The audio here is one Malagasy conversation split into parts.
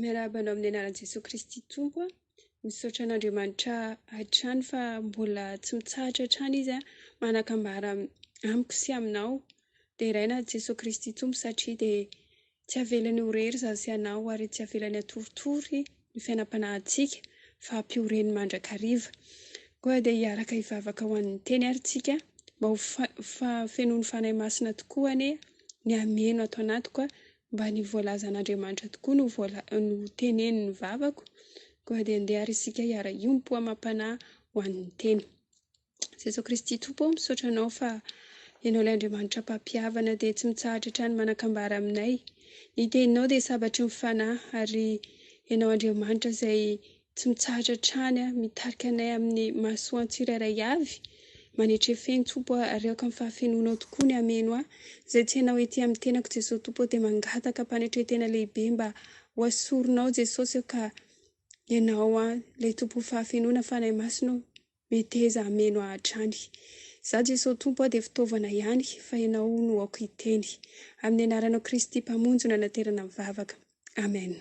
Miarahaba anao amin'ny anaran'i Jesoa Kristy Tompo. Misaotra an'Andriamanitra hatrany fa mbola tsy mitsahatra hatrany Izy manakambara amiko sy aminao. Deraina Jesoa Kristy Tompo satria dia tsy avelany ho irery izaho sy ianao ary tsy avelany hatoritory ny fiainam-panahintsika fa ampioreny mandrakariva. Koa dia hiaraka hivavaka ho an'ny teny ary tsika mba ho fenoin'ny Fanahy Masina tokoa anie ny hameno ato anatiko Mba ny voalazan'Andriamanitra tokoa no voala no tenenin'ny vavako, koa dia andeha ary isika hiara-hiompo amam-panahy ho an'ny teny. Jesoa Kristy Tompo ô, misaotra Anao fa Ianao ilay Andriamanitra mpampihavana dia tsy mitsahatra hatrany manan-kambara aminay. Ny teninao dia sabatry ny fanahy ary Ianao Andriamanitra izay Tsy mitsahatra hatrany aho, mitarika anay amin'ny mahasoa tsirairay avy, manetre feno Tompo a, ary aoka ny fahafenoanao tokoa ny hameno ahy, izay tsy hainao ety amin'ny tenako Jesosy Tompo ô, dia mangataka am-panetren-tena lehibe mba ho asorinao Jesosy ô, ka Ianao an, ilay Tompon'ny fahafenoana Fanahy Masina ô, meteza hameno ahy hatrany. Izaho Jesosy Tompo a dia fitaovana ihany, fa Ianao no aoka hiteny. Amin'ny anaranao Kristy Mpamonjy no anaterana ny vavaka. Amen.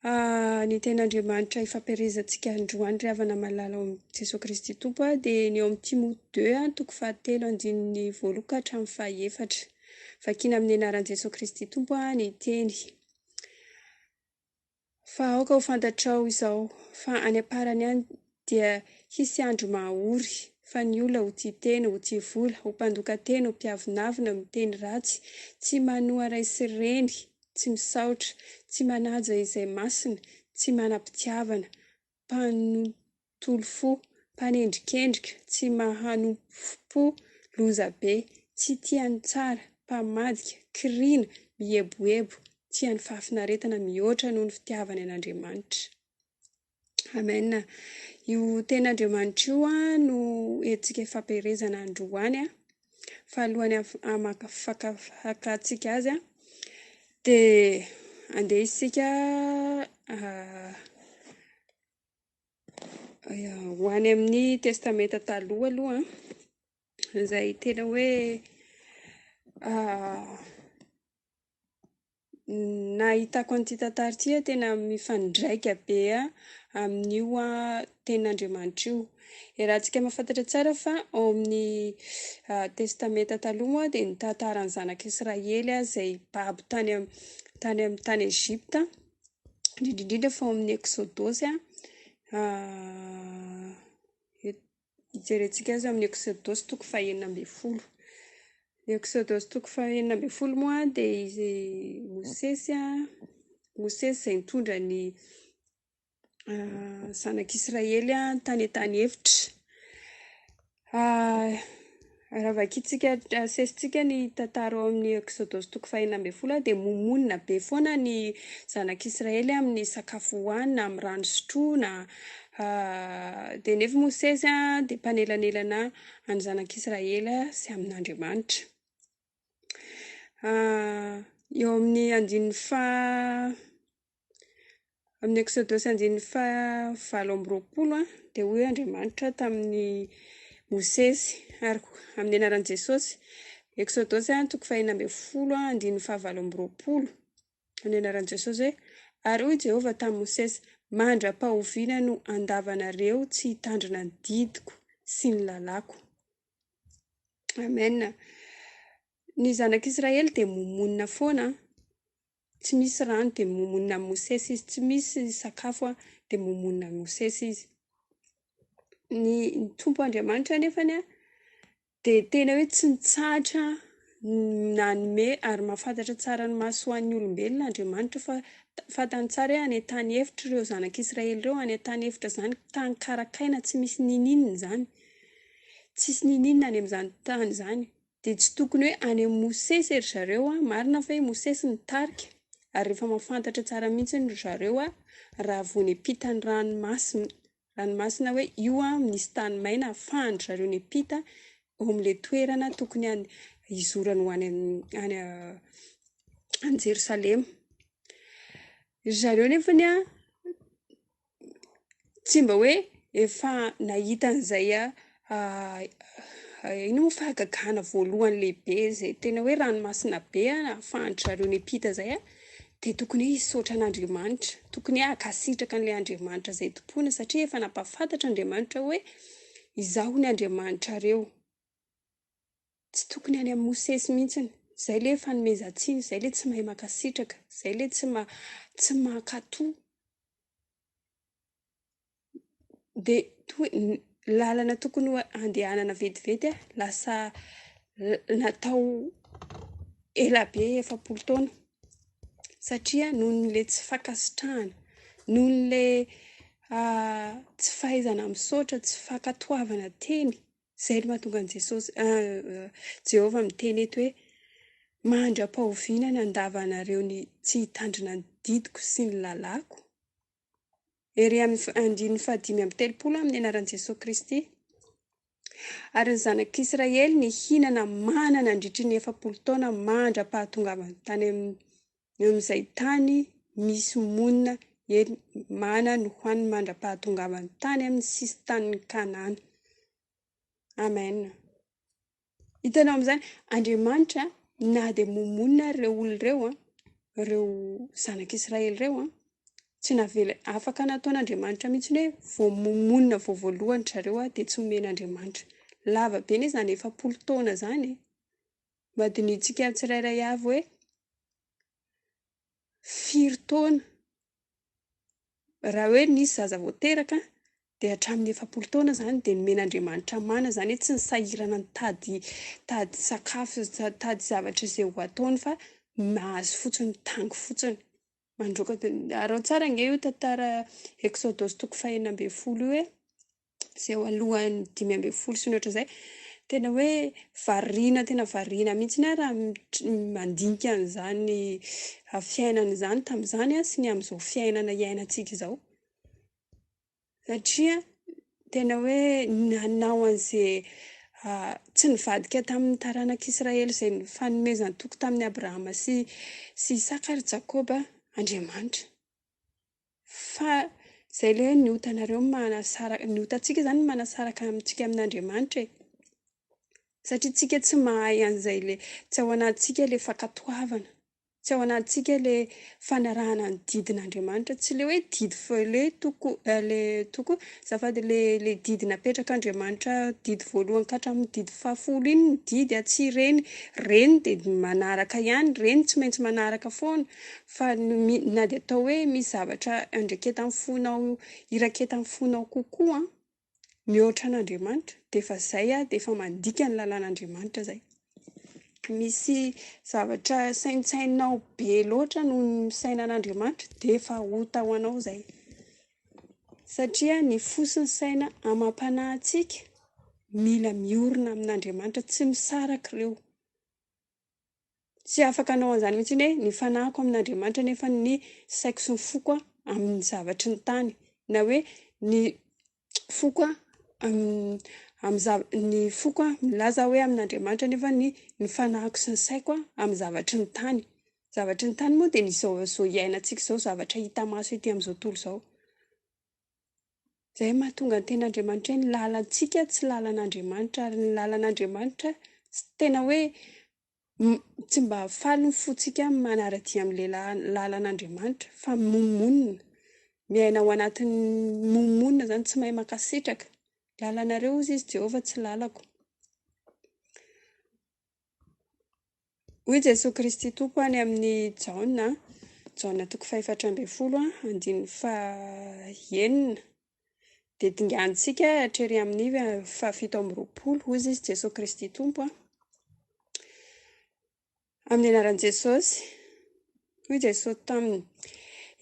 Ny tenin'Andriamanitra ifampiherezantsika androany ry havana malala ao amin'i Jesoa Kristy Tompo dia ny eo amin'ny Timoty deux toko fahatelo andininy voalohany ka hatramin'ny fahefatra. Vakiana amin'ny anaran'i Jesoa Kristy Tompo ny teny. Fa aoka ho fantatrao izao fa any am-parany any dia hisy andro mahaory, fa ny olona ho tia tena, ho tia vola, ho mpandoka tena, ho mpiavonavona, miteny ratsy, tsy manoa ray sy reny, tsy misaotra, tsy manaja izay masina, tsy manam-pitiavana, mpanontolo fo, mpanendrikendrika, tsy mahanompo, lozabe, tsy tia ny tsara, mpamadika, kiriana, mieboebo, tia ny fahafinaretana mihoatra noho ny fitiavany an'Andriamanitra. Amen. Io tenin'Andriamanitra io no entintsika hifampiherezana androany. Fa alohan'ny hamakafakafantsika azy dia andeha isika ho any amin'ny Testamenta Taloha aloha, izay tena hoe Nahitako an'ity tantara ity aho tena mifandraika be amin'io tenin'Andriamanitra io. Iarahantsika mahafantatra tsara fa ao amin'ny Testamenta Taloha moa dia ny tantaran'ny zanak'Israely izay babo tany tany amin'ny tany Egypta, indrindra indrindra fa ao amin'ny Eksodosy. Hijerentsika azy amin'ny Eksodosy toko fahenina ambin'ny folo. Ny Eksodosy toko fahenina ambin'ny folo moa dia izy Mosesy, Mosesy izay nitondra ny zanak'Israely tany an-tany efitra. Raha vakintsika, asesintsika ny tantara ao amin'ny Eksodosy toko fahenina ambin'ny folo dia momonina be foana ny zanak'Israely amin'ny sakafo hohanina, amin'ny rano sotroina. Dia nefa Mosesy dia mpanelanelana an'ny zanak'Israely sy amin'Andriamanitra. Eo amin'ny andininy faha, amin'ny Eksodosy andininy faha 28 dia hoy Andriamanitra tamin'i Mosesy, ary amin'ny anaran'i Jesosy, Eksodosy toko fahenina ambin'ny folo andininy faha 28, amin'ny anaran'i Jesosy hoe, Ary hoy Jehovah tamin'i Mosesy, Mandra-pahoviana no handavanareo tsy hitandrina ny didiko sy ny lalàko? Amen. Ny zanak'Israely dia momonina foana. Tsy misy rano dia momonina amin'i Mosesy izy. Tsy misy sakafo dia momonina amin'i Mosesy izy. Ny Tompo Andriamanitra anefany dia tena hoe tsy nitsahatra nanome ary mahafantatra tsara ny mahasoan'ny olombelona Andriamanitra fa fantany tsara hoe any an-tany efitra ireo zanak'Israely ireo, any an-tany efitra izany tany karakaina tsy misy ninininona izany. Tsisy ninininona any amin'izany tany izany. Dia tsy tokony hoe any amin'i Mosesy ry zareo, marina fa hoe Mosesy nitarika, ary efa mahafantatra tsara mihitsy ry zareo raha vao niampita ny ranomasina, ranomasina hoe io misy tany maina ahafahan-dry zareo niampita eo amin'ilay toerana tokony hizorany ho any any any Jerosalema. Ry zareo nefany an, Tsy mba hoe efa nahita an'izay inona moa fahagagana voalohany lehibe izay tena hoe ranomasina be ahafahan-dry zareo niampita izay an, Dia tokony hoe hisaotra an'Andriamanitra, tokony hoe hankasitraka an'ilay Andriamanitra izay tompoina satria efa nampahafantatra Andriamanitra hoe izaho ny Andriamanitrareo. Tsy tokony any amin'i Mosesy mihitsy. Izay ilay fanomezan-tsiny, izay ilay tsy mahay mankasitraka, izay ilay tsy tsy mankatò. Dia toy ny lalana tokony ho andehanana vetivety lasa natao ela be 40 taona satria noho ilay tsy fankasitrahana, noho ilay tsy fahaizana misaotra, tsy fankatoavana teny. Izay no mahatonga an'i Jesosy, Jehovah miteny eto hoe, Mandra-pahoviana ny handavanareo ny tsy hitandrina ny didiko sy ny lalàko? Ery amin'ny andininy faha-35 amin'ny anaran'i Jesoa Kristy. Ary ny zanak'Israely nihinana mana nandritry ny 40 taona mandra-pahatongavany tany amin'izay tany misy monina, eny, mana nohaniny mandra-pahatongavany tany amin'ny sisin-tanin'i Kanana. Amen. Hitanao amin'izany, Andriamanitra na dia momonina ary ireo olona ireo, ireo zanak'Israely ireo, tsy navela, afaka nataon'Andriamanitra mihitsy hoe vao momonina vao voalohany ry zareo dia tsy omen'Andriamanitra. Lava be anie izany 40 taona izany e. Mba dinihintsika tsirairay avy hoe firy taona Raha hoe nisy zaza vao teraka dia hatramin'ny 40 taona izany dia nomen'Andriamanitra mana, izany hoe tsy nisahirana nitady nitady sakafo, nitady zavatra izay ho ataony fa mahazo fotsiny, mitango fotsiny. Mandroaka, araho tsara ange io tantara Eksodosy toko faha-16 io e. izay eo alohan'ny 15 sy ny ohatran'izay, tena hoe variana tena variana mihitsy aho raha mandinika an'izany fiainana izany tamin'izany sy ny amin'izao fiainana iainantsika izao. Satria tena hoe nanao an'izay tsy nivadika tamin'ny taranak'Israely izay nifanomezan-toky tamin'i Abrahama sy Isaka ary Jakoba Andriamanitra. Fa izay ilay hoe ny otanareo no manasaraka, ny otantsika izany no manasaraka antsika amin'Andriamanitra e. Satria tsika tsy mahay an'izay ilay, tsy ao anatintsika ilay fankatoavana, tsy ao anatintsika ilay fanarahana ny didin'Andriamanitra, tsy ilay hoe didy fa ilay toko, ilay toko, azafady, ilay, ilay didy napetrak'Andriamanitra, didy voalohany ka hatramin'ny didy fahafolo iny ny didy, tsy ireny, ireny dia manaraka ihany, ireny tsy maintsy manaraka foana. Fa na dia atao hoe misy zavatra andraiketan'ny fonao, iraketan'ny fonao kokoa mihoatra an'Andriamanitra, dia efa izay dia efa mandika ny lalàn'Andriamanitra izay. Misy zavatra saintsaininao be loatra noho ny misaina an'Andriamanitra, dia efa ota ho anao izay. Satria ny fo sy ny saina amam-panahintsika mila miorina amin'Andriamanitra, tsy misaraka ireo. Tsy afaka hanao an'izany mihitsy hoe ny fanahiko amin'Andriamanitra nefa ny saiko sy ny foko amin'ny zavatry ny tany. Na hoe ny foko amin'ny zava-, ny foko milaza hoe amin'Andriamanitra nefa ny ny fanahiko sy ny saiko amin'ny zavatry ny tany. Zavatry ny tany moa dia ny izao izao iainantsika izao, zavatra hita maso ety amin'izao tontolo izao. Izay no mahatonga ny tenin'Andriamanitra hoe ny lalantsika tsy lalan'Andriamanitra ary ny lalan'Andriamanitra tsy tena hoe tsy mba faly ny fontsika manara-dia amin'ilay lalan'Andriamanitra fa mimonomonona. Miaina ao anatin'ny mimonomonona izany, tsy mahay mankasitraka. Lalanareo hozy izy Jehovah tsy lalako. Hoy Jesoa Kristy Tompo any amin'ny Jaona, Jaona toko faha-14, andininy faha-enina, dia dinganintsika hatrery amin'ny faha-27, hoy izy Jesoa Kristy Tompo, amin'ny anaran'i Jesosy, hoy Jesoa taminy,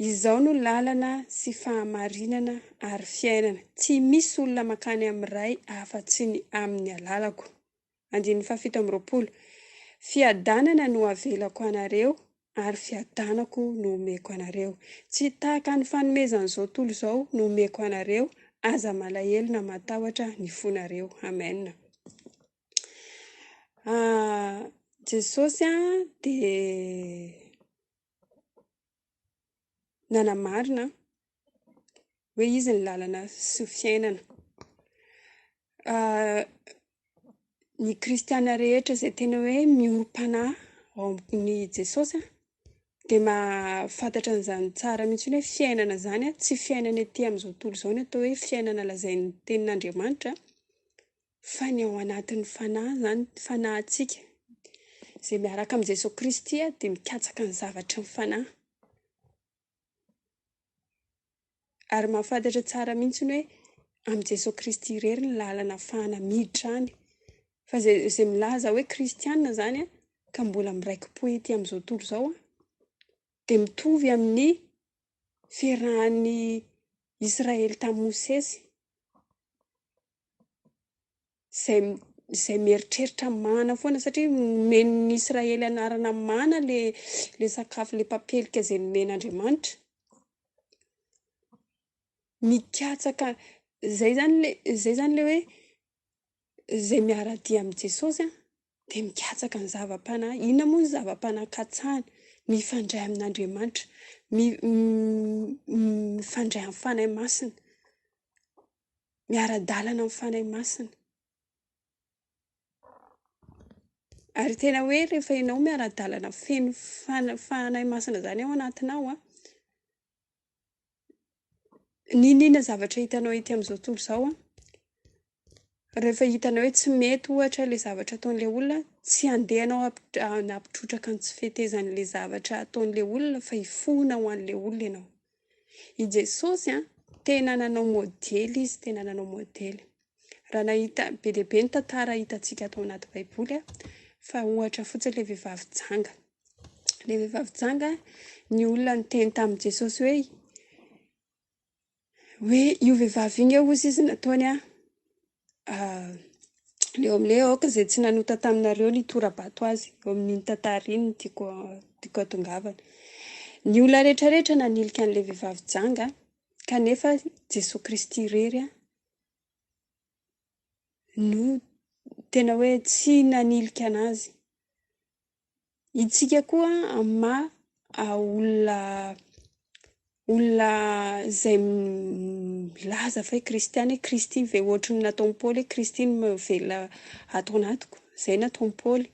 Izao no lalana sy fahamarinana ary fiainana, tsy misy olona mankany amin'ny Ray afa-tsy ny amin'ny alalako. Andininy faha-27. Fiadanana no avelako anareo, ary fiadanako no omeko anareo. Tsy tahaka ny fanomezan'izao tontolo izao no omeko anareo, aza malahelo na matahotra ny fonareo. Amen. Jesosy dia nanamarina hoe Izy ny lalana sy ny fiainana. Ny kristiana rehetra izay tena hoe miorim-panahy ao amin'i Jesosy. Dia mahafantatra an'izany tsara mihitsy hoe fiainana izany tsy fiainana ety amin'izao tontolo izao ny atao hoe fiainana lazain'ny tenin'Andriamanitra fa ny ao anatin'ny fanahy izany, fanahintsika izay miaraka amin'i Jesoa Kristy dia mikatsaka ny zavatry ny fanahy. Ary mahafantatra tsara mihitsy hoe amin'i Jesoa Kristy irery ny lalana ahafahana miditra any. Fa izay, izay milaza hoe kristiana izany ka mbola miraiki-po ety amin'izao tontolo izao dia mitovy amin'ny fiarahan'ny Israely tamin'i Mosesy. Izay, izay mieritreritra mana foana satria nomen'ny Israely anarana mana ilay, ilay sakafo, ilay papelika izay nomen'Andriamanitra. Mikatsaka, izay izany ilay, izay izany ilay hoe izay miara-dia amin'i Jesosy an, dia mikatsaka ny zava-panahy. Inona moa ny zava-panahy katsahina? Mifandray amin'Andriamanitra, mifandray amin'ny Fanahy Masina. Miara-dalana amin'ny Fanahy Masina. Ary tena hoe rehefa ianao miara-dalana feno Fanahy Masina izany ao anatinao an, n'inon'inona zavatra hitanao ety amin'izao tontolo izao an, rehefa hitanao hoe tsy mety ohatra ilay zavatra ataon'ilay olona, tsy handeha ianao hampitrotraka ny tsy fetezan'ilay zavatra ataon'ilay olona fa hifona ho an'ilay olona ianao. I Jesosy an, tena nanao modely izy, tena nanao modely. Raha nahita, be dia be ny tantara hitantsika ato anaty Baiboly an, fa ohatra fotsiny ilay vehivavy janga. Ilay vehivavy janga, ny olona niteny tamin'i Jesosy hoe, hoe io vehivavy io nge hozy izy nataony an, eo amin'ilay hoe aoka izay tsy nanota taminareo ny hitora-bato azy. Eo amin'iny tantara iny no tiako tiako hatongavana. Ny olona rehetra rehetra nanilika an'ilay vehivavy janga, kanefa Jesoa Kristy irery no tena hoe tsy nanilika an'azy. Itsika koa amin'ny maha olona olona izay milaza fa hoe kristiana, hoe Kristy ve ohatry ny nataon'i Paoly hoe Kristy no velona ato anatiko. Izay nataon'i Paoly.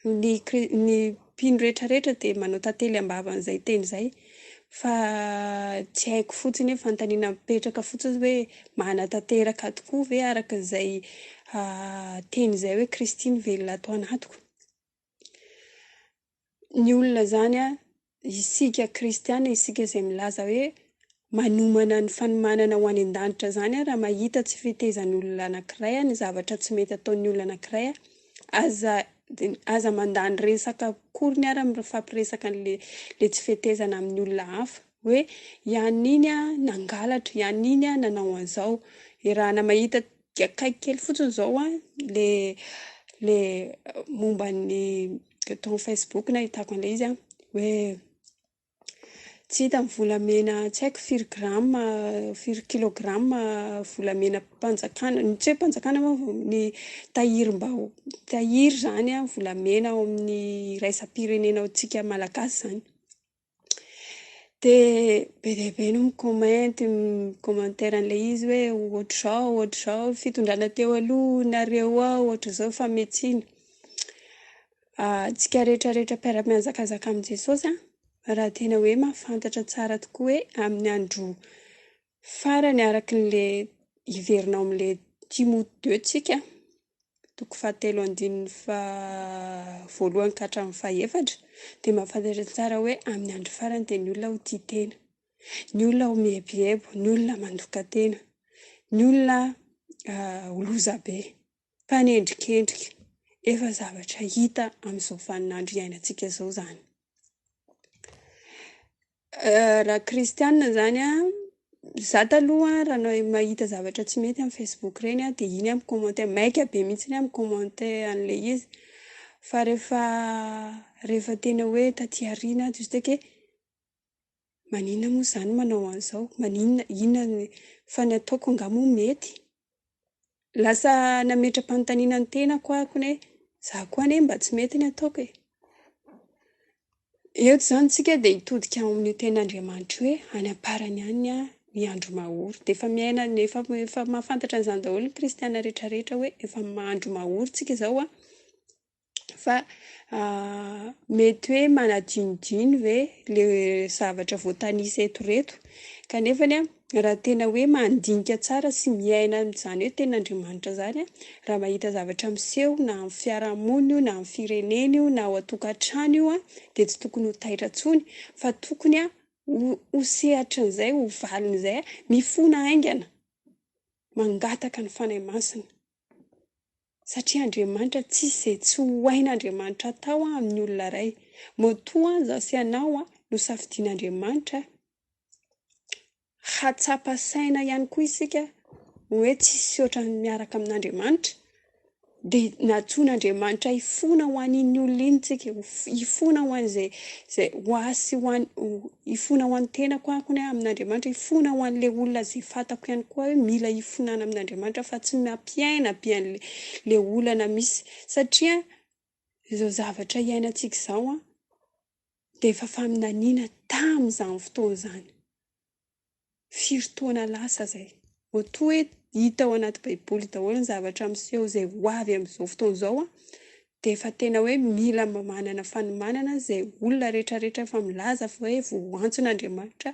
Ny kri-, ny mpino rehetra rehetra dia manao tantely am-bava an'izay teny izay. Fa tsy haiko fotsiny hoe fanontaniana mipetraka fotsiny hoe manatanteraka tokoa ve araka izay teny izay hoe Kristy no velona ato anatiko. Ny olona izany an, isika kristiana, isika izay milaza hoe manomana ny fanomanana ho any an-danitra izany an, raha mahita tsy fetezan'olona anankiray an, ny zavatra tsy mety ataon'ny olona anankiray an, aza aza mandany resaka akoriny ary mifampiresaka an'ilay ilay tsy fetezana amin'ny olona hafa. Hoe i anona iny an nangalatra, i anona iny an nanao an'izao. Iarahana mahita akaiky kely fotsiny izao an, le le momba ny tao amin'ny Facebook nahitako an'ilay izy an, hoe tsy hita ny volamena tsy haiko firy grama, firy kilograma volamena-panjakana, tsy hoe mpanjakana moa fa ny tahirim-baho- tahiry izany an, volamena ao amin'ny iraisam-pirenena antsika malagasy izany. Dia be dia be no mi-comment, mi-commentaire an'ilay izy hoe ohatr'izao, ohatr'izao, fitondrana teo aloha nareo ao ohatr'izao fametsiana. Antsika rehetra rehetra mpiara-mihazakazaka amin'i Jesosy an, raha tena hoe mahafantatra tsara tokoa hoe amin'ny andro farany araka an'ilay hiverina ao amin'ilay Timoty deux tsika, toko fahatelo andininy faha voalohany ka hatramin'ny fahefatra, dia mahafantatra tsara hoe amin'ny andro farany dia ny olona ho tia tena, ny olona ho mieboebo, ny olona mandoka tena, ny olona ho lozabe, mpanendrikendrika. Efa zavatra hita amin'izao vaninandro iainantsika izao izany. Raha kristiana izany an, za taloha raha mahita zavatra tsy mety amin'ny facebook ireny an, dia iny aho mi-commenter, maika be mihitsy aho mi-commenter an'ilay izy. Fa rehefa, rehefa tena hoe taty aoriana aho juste hoe maninona moa za no manao an'izao? Maninona, inona ny, fa ny ataoko angaha moa mety? Lasa nametra-panontaniana ny tenako aho hoe za koa anie mba tsy mety ny ataoko e. Eto izany tsika dia hitodika ao amin'io tenin'Andriamanitra io hoe any am-parany any ny andro mahory. Dia efa miaina, efa, efa mahafantatra an'izany daholo ny kristiana rehetra rehetra hoe efa andro mahory tsika izao an. Fa Mety hoe manadinodino ve ilay zavatra voatanisa eto ireto. Kanefa raha tena hoe mandinika tsara sy miaina an'izany hoe tenin'Andriamanitra izany, raha mahita zavatra miseho na amin'ny fiarahamonina io, na amin'ny firenena io, na ao an-tokantrano io, dia tsy tokony ho taitra intsony fa tokony ho sehatrin'izay, ho valin'izay, mifona haingana, mangataka ny Fanahy Masina. Satria Andriamanitra tsisy izay tsy ho hain'Andriamanitra atao amin'ny olona iray. Matoa izaho sy ianao no safidian'Andriamanitra hahatsapa saina ihany koa isika hoe tsisy ohatran'ny miaraka amin'Andriamanitra, dia nantsoin'Andriamanitra hifona ho an'iny olona iny tsika, hifona ho an'izay, izay, ho ahy sy ho an-, hifona ho an'ny tenako aho kony amin'Andriamanitra, hifona ho an'ilay olona izay fantako ihany koa hoe mila hifonana amin'Andriamanitra fa tsy mampiaina be an'ilay olana misy. Satria izao zavatra iainantsika izao an, dia efa faminaniana tamin'izany fotoana izany. Firy taona lasa izay. Matoa hoe hita ao anaty baiboly daholo ny zavatra miseho izay ho avy amin'izao fotoana izao an, dia efa tena hoe mila mba manana fanomanana izay olona rehetra rehetra efa milaza fa hoe voantson'Andriamanitra,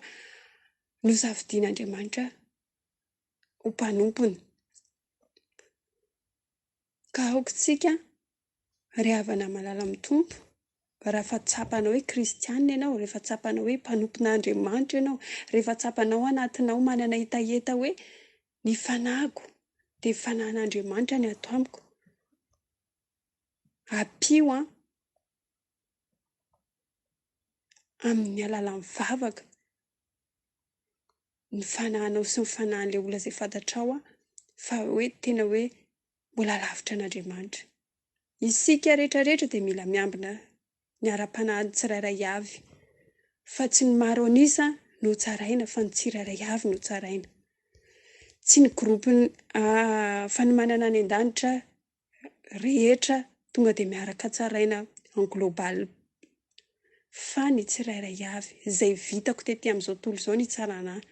nosafidian'Andriamanitra ho mpanompony. Ka aoka isika ry havana malala amin'ny Tompo, raha efa tsapanao hoe kristiana ianao, rehefa tsapanao hoe mpanompon'Andriamanitra ianao, rehefa tsapanao anatinao manana hetaheta hoe ny fanahiko dia fanahin'Andriamanitra ny ato amiko, ampio an, amin'ny alalan'ny vavaka ny fanahinao sy ny fanahin'ilay olona izay fantatrao fa hoe tena hoe mbola lavitra an'Andriamanitra. Isika rehetra rehetra dia mila miambina ny ara-panahin'ny tsirairay avy, fa tsy ny maro an'isa no tsaraina fa ny tsirairay avy no tsaraina. Tsy ny groupe fanomanana any an-danitra rehetra tonga dia miaraka tsaraina en global fa ny tsirairay avy. Izay vitako tety amin'izao tontolo izao no hitsarana ahy,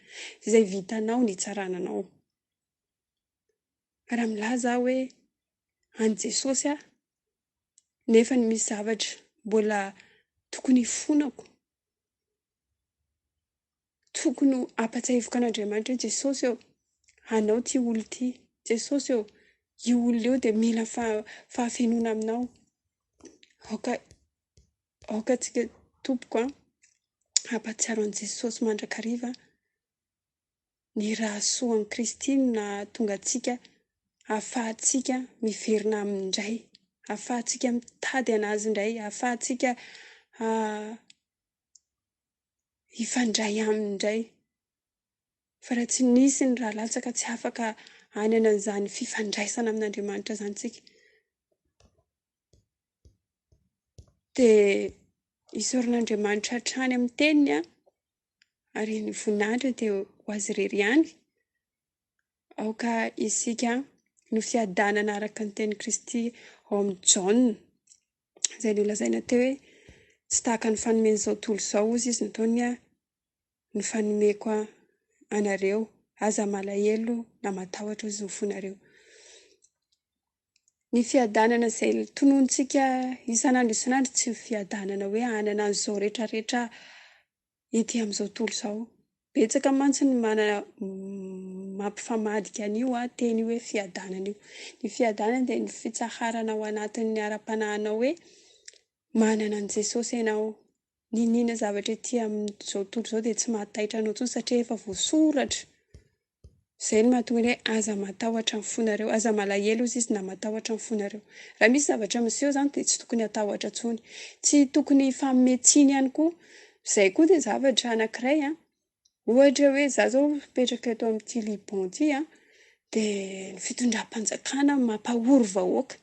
izay vitanao no hitsarana anao. Raha milaza aho hoe an'i Jesosy aho, nefa ny misy zavatra mbola tokony hifonako, tokony ho ampatsiahiviko an'Andriamanitra hoe Jesosy ô, anao ity olona ity, Jesosy ô, io olona io dia mila fahafenoana aminao. Aoka, aoka antsika tompoko an, hampahatsiaro an'i Jesosy mandrakariva. Ny ra soan'i Kristy no nahatonga antsika hahafahantsika miverina Aminy indray, hahafahantsika mitady an'Azy indray, hahafahantsika hifandray Aminy indray. Fa raha tsy nisy ny ra latsaka tsy afaka hanana an'izany fifandraisana amin'Andriamanitra izany isika. Dia isaoran'Andriamanitra hatrany amin'ny teniny an. Ary ny voninahitra dia ho Azy irery ihany. Aoka isika no fiadanana araka ny tenin'i Kristy ao amin'i Jaona, izay nolazaina teo hoe tsy tahaka ny fanomen'izao tontolo izao hozy izy nataony ny fanomeko anareo. Aza malahelo na matahotra hozy ny fonareo. Ny fiadanana izay tononintsika isan'andro isan'andro tsy ny fiadanana hoe hanana an'izao rehetra rehetra ety amin'izao tontolo izao. Betsaka mantsy ny manana mampifamadika an'io teny io hoe fiadanana io. Ny fiadanana dia ny fitsaharana ao anatin'ny ara-panahinao hoe manana an'i Jesosy ianao. N'inon'inona zavatra ety amin'izao tontolo izao dia tsy mahataitra anao intsony satria efa voasoratra. Izay no mahatonga ny hoe aza matahotra ny fonareo, aza malahelo hozy izy na matahotra ny fonareo. Raha misy zavatra miseho izany dia tsy tokony hatahotra intsony. Tsy tokony hifanome tsiny ihany koa. Izay koa dia zavatra anankiray an. Ohatra hoe izaho izao mipetraka eto amin'ity Liban ity an, dia ny fitondram-panjakana mampahory vahoaka.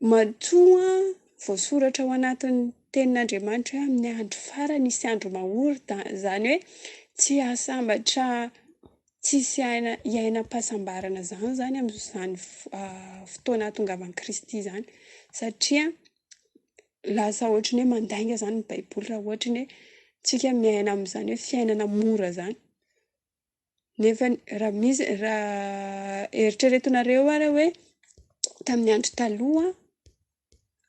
Matoa voasoratra ao anatin'ny tenin'Andriamanitra hoe amin'ny andro farany hisy andro mahory, izany hoe tsy hahasambatra, tsy hisy hiainam-pahasambarana izany izany amin'izany fotoana hahatongavan'i Kristy izany. Satria lasa ohatran'ny hoe mandainga izany ny Baiboly raha ohatra ny hoe tsika miaina amin'izany hoe fiainana mora izany. Nefa raha misy, raha eritreretinareo ary hoe tamin'ny andro taloha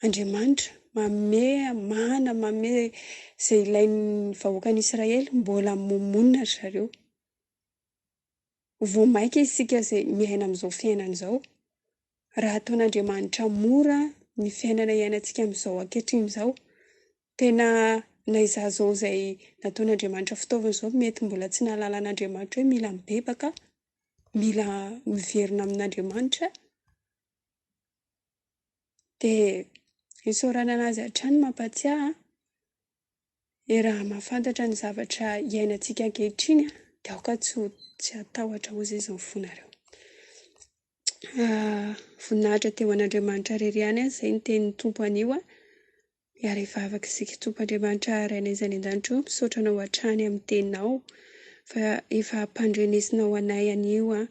Andriamanitra manome mana, manome izay ilain'ny vahoakan'Israely, mbola mimonomonona ry zareo. Vao mainka isika izay miaina amin'izao fiainana izao. Raha ataon'Andriamanitra mora ny fiainana iainantsika amin'izao ankehitriny izao, tena na izaho izao izay nataon'Andriamanitra fitaovana izao mety mbola tsy nahalala an'Andriamanitra hoe mila mibebaka, mila miverina amin'Andriamanitra. Dia isaorana an'Azy hatrany mampatsiahy E raha mahafantatra ny zavatra iainantsika ankehitriny dia aoka tsy ho tsy hatahotra hozy izy ny fonareo. Voninahitra dia ho an'Andriamanitra irery ihany, izay ny tenin'ny Tompo anio. Miara-hivavaka isika. Tompo Andriamanitra Rainay izay any an-danitra ô, misaotra Anao hatrany amin'ny teninao fa efa ampandrenesinao anay anio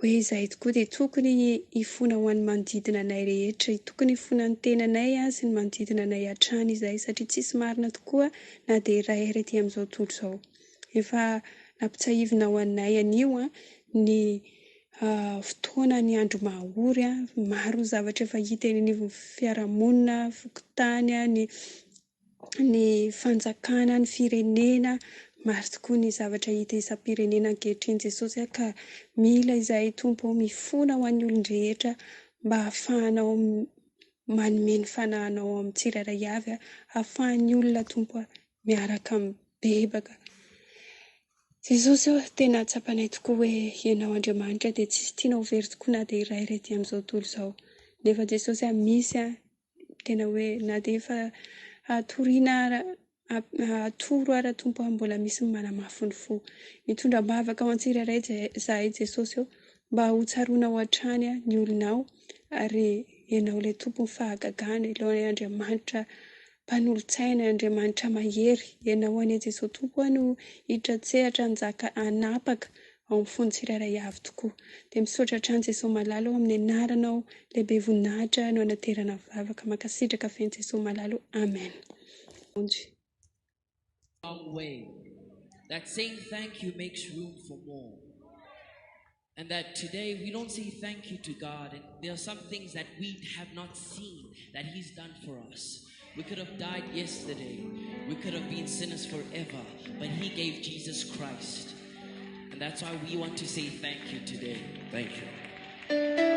Hoe izahay tokoa dia tokony hifona ho an'ny manodidina anay rehetra, tokony hifona ny tenanay sy ny manodidina anay hatrany izahay satria tsisy marina tokoa na dia iray ary aty amin'izao tontolo izao. Efa nampitsahivinao anay anio ny fotoana, ny andro maha-ory, maro ny zavatra efa hita eny anivon'ny fiarahamonina, fokontany, ny ny fanjakana, ny firenena, maro tokoa ny zavatra hita isam-pirenena ankehitriny Jesosy a, ka mila izahay Tompo ô mifona ho an'ny olon-drehetra mba hahafahanao manome ny fanahinao amin'ny tsirairay avy a, hahafahan'ny olona Tompo a miaraka mibebaka. Jesosy ô, tena tsapanay tokoa hoe Ianao Andriamanitra dia tsisy tianao ho very tokoa na dia iray ary ety amin'izao tontolo izao. Nefa Jesosy a, misy a, tena hoe na dia efa toriana ara, atoro ara Tompo a, mbola misy ny manamafy ny fo. Mitondra am-bavaka ho antsirairay zahay Jesosy ô, mba ho tsaroanao hatrany ny olonao, ary Ianao ilay Tompon'ny fahagagana, ilay Andriamanitra mpanolotsaina, Andriamanitra mahery. Ianao anie Jesosy Tompo a no hiditra an-tsehatra hanjaka hanapaka ao amin'ny fon'ny tsirairay avy tokoa. Dia misaotra hatrany Jesosy malala o amin'ny anaranao lehibe voninahitra no anaterana vavaka. Mankasitraka feno Jesosy malala o. Amen. Long way. That saying thank you makes room for more. And that today we don't say thank you to God, and there are some things that we have not seen that He's done for us. We could have died yesterday, we could have been sinners forever, but He gave Jesus Christ. And that's why we want to say thank you today. Thank you.